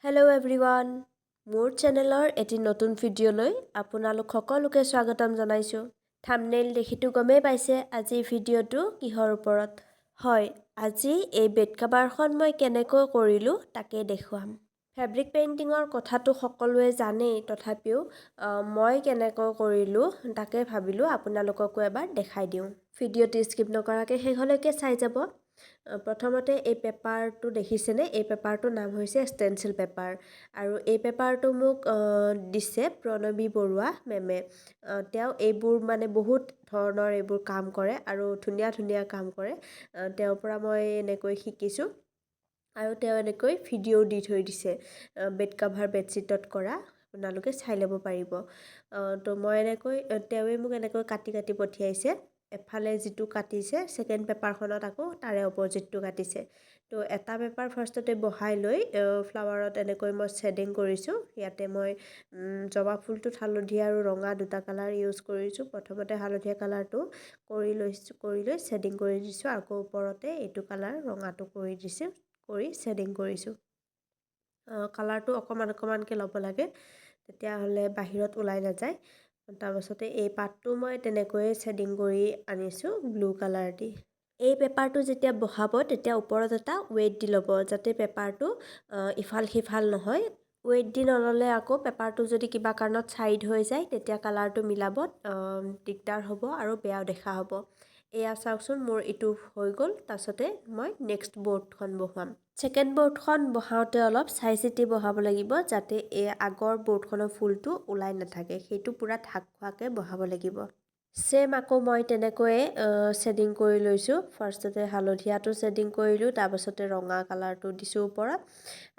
Hello' everyone, মোৰ চেনেলৰ এটি নতুন ভিডিঅ'লৈ আপোনালোক সকলোকে স্বাগতম জনাইছোঁ। থামনেইল দেখিতো গমেই পাইছে আজি ভিডিঅ'টো কিহৰ ওপৰত। হয়, আজি এই বেড কাভাৰখন মই কেনেকৈ কৰিলোঁ তাকে দেখুৱাম। ফেব্ৰিক পেইণ্টিঙৰ কথাটো সকলোৱে জানেই, তথাপিও মই কেনেকৈ কৰিলোঁ তাকে ভাবিলোঁ আপোনালোককো এবাৰ দেখাই দিওঁ। ভিডিঅ'টি স্কিপ নকৰাকৈ শেষলৈকে চাই যাব। প্ৰথমতে এই পেপাৰটো দেখিছেনে? এই পেপাৰটোৰ নাম হৈছে ষ্টেনচিল পেপাৰ আৰু এই পেপাৰটো মোক দিছে প্ৰণৱী বৰুৱা মেমে। তেওঁ এইবোৰ মানে বহুত ধৰণৰ এইবোৰ কাম কৰে আৰু ধুনীয়া ধুনীয়া কাম কৰে। তেওঁৰ পৰা মই এনেকৈ শিকিছোঁ আৰু তেওঁ এনেকৈ ভিডিঅ' দি থৈ দিছে বেড কাভাৰ, বেডশ্বীটত কৰা, আপোনালোকে চাই ল'ব পাৰিব। তো মই এনেকৈ তেওঁৱে মোক এনেকৈ কাটি কাটি পঠিয়াইছে। এফালে যিটো কাটিছে, ছেকেণ্ড পেপাৰখনত আকৌ তাৰে অপজিটটো কাটিছে। তো এটা পেপাৰ ফাৰ্ষ্টতে বহাই লৈ ফ্লাৱাৰত এনেকৈ মই শ্বেডিং কৰিছোঁ। ইয়াতে মই জবা ফুলটোত হালধীয়া আৰু ৰঙা দুটা কালাৰ ইউজ কৰিছোঁ। প্ৰথমতে হালধীয়া কালাৰটো কৰি লৈছোঁ, কৰি লৈ শ্বেডিং কৰি দিছোঁ। আকৌ ওপৰতে এইটো কালাৰ ৰঙাটো কৰি দিছোঁ, কৰি শ্বেডিং কৰিছোঁ। কালাৰটো অকণমান অকণমানকৈ ল'ব লাগে, তেতিয়াহ'লে বাহিৰত ওলাই নাযায়। তাৰপাছতে এই পাতটো মই তেনেকৈয়ে শ্বেডিং কৰি আনিছোঁ ব্লু কালাৰ দি। এই পেপাৰটো যেতিয়া বহাব, তেতিয়া ওপৰত এটা ৱেইট দি ল'ব, যাতে পেপাৰটো ইফাল সিফাল নহয়। ৱেইট দি নল'লে আকৌ পেপাৰটো যদি কিবা কাৰণত ছাইড হৈ যায়, তেতিয়া কালাৰটো মিলাব দিগদাৰ হ'ব আৰু বেয়াও দেখা হ'ব। এয়া চাওকচোন, মোৰ এইটো হৈ গ'ল। তাৰপাছতে মই নেক্সট বৰ্ডখন বহুৱাম। ছেকেণ্ড বৰ্ডখন বহাওঁতে অলপ চাই চিতি বহাব লাগিব, যাতে এই আগৰ বৰ্ডখনৰ ফুলটো ওলাই নাথাকে। সেইটো পূৰা ঢাক খোৱাকৈ বহাব লাগিব। ছেম আকৌ মই তেনেকৈয়ে শ্বেডিং কৰি লৈছোঁ। ফাৰ্ষ্টতে হালধীয়াটো শ্বেডিং কৰিলোঁ, তাৰপাছতে ৰঙা কালাৰটো দিছোঁ ওপৰত।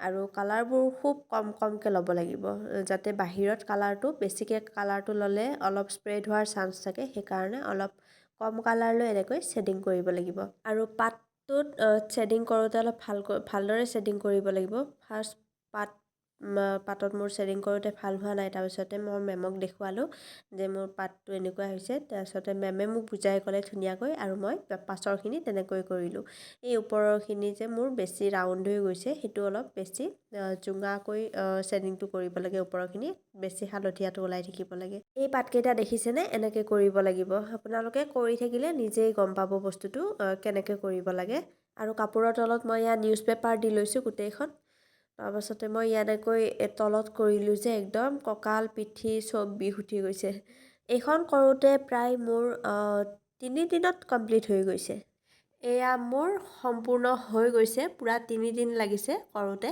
আৰু কালাৰবোৰ খুব কম কমকৈ ল'ব লাগিব, যাতে বাহিৰত কালাৰটো বেছিকৈ কালাৰটো ল'লে অলপ স্প্ৰেড হোৱাৰ চান্স থাকে। সেইকাৰণে অলপ কম কালাৰ লৈ এনেকৈ শ্বেডিং কৰিব লাগিব। আৰু পাতটোত শ্বেডিং কৰোঁতে অলপ ভালকৈ ভালদৰে শ্বেডিং কৰিব লাগিব। ফাৰ্ষ্ট পাতত মোৰ শ্বেডিং কৰোঁতে ভাল হোৱা নাই। তাৰপিছতে মই মেমক দেখুৱালোঁ যে মোৰ পাতটো এনেকুৱা হৈছে। তাৰপিছতে মেমে মোক বুজাই ক'লে ধুনীয়াকৈ আৰু মই পাছৰখিনি তেনেকৈ কৰিলোঁ। এই ওপৰৰখিনি যে মোৰ বেছি ৰাউণ্ড হৈ গৈছে, সেইটো অলপ বেছি জোঙাকৈ শ্বেডিংটো কৰিব লাগে। ওপৰৰখিনি বেছি হালধীয়াটো ওলাই থাকিব লাগে। এই পাতকেইটা দেখিছেনে? এনেকৈ কৰিব লাগিব। আপোনালোকে কৰি থাকিলে নিজেই গম পাব বস্তুটো কেনেকৈ কৰিব লাগে। আৰু কাপোৰৰ তলত মই ইয়াত নিউজ পেপাৰ দি লৈছোঁ গোটেইখন। তাৰপাছতে মই এনেকৈ তলত কৰিলোঁ যে একদম কঁকাল, পিঠি চব বিষ উঠি গৈছে। এইখন কৰোঁতে প্ৰায় মোৰ 3 দিনত কমপ্লিট হৈ গৈছে। এয়া মোৰ সম্পূৰ্ণ হৈ গৈছে। পূৰা 3 দিন লাগিছে কৰোঁতে।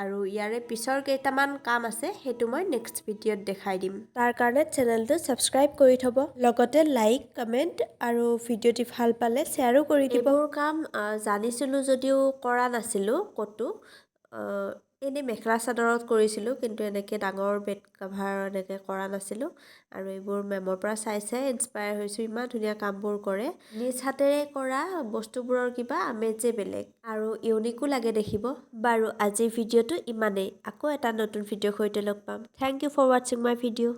আৰু ইয়াৰে পিছৰ কেইটামান কাম আছে, সেইটো মই নেক্সট ভিডিঅ'ত দেখাই দিম। তাৰ কাৰণে চেনেলটো ছাবস্ক্ৰাইব কৰি থ'ব, লগতে লাইক, কমেণ্ট আৰু ভিডিঅ'টি ভাল পালে শ্বেয়াৰো কৰি দিব। এইবোৰ কাম জানিছিলোঁ যদিও কৰা নাছিলোঁ ক'তো। এনেই মেখেলা চাদৰত কৰিছিলোঁ, কিন্তু এনেকৈ ডাঙৰ বেড কাভাৰ এনেকৈ কৰা নাছিলোঁ। আৰু এইবোৰ মেমৰ পৰা চাই চাই ইনস্পায়াৰ হৈছোঁ। ইমান ধুনীয়া কামবোৰ কৰে। নিজ হাতেৰে কৰা বস্তুবোৰৰ কিবা আমেজেই বেলেগ আৰু ইউনিকো লাগে দেখিব। বাৰু, আজিৰ ভিডিঅ'টো ইমানেই। আকৌ এটা নতুন ভিডিঅ'ৰ সৈতে লগ পাম। Thank you for watching my video.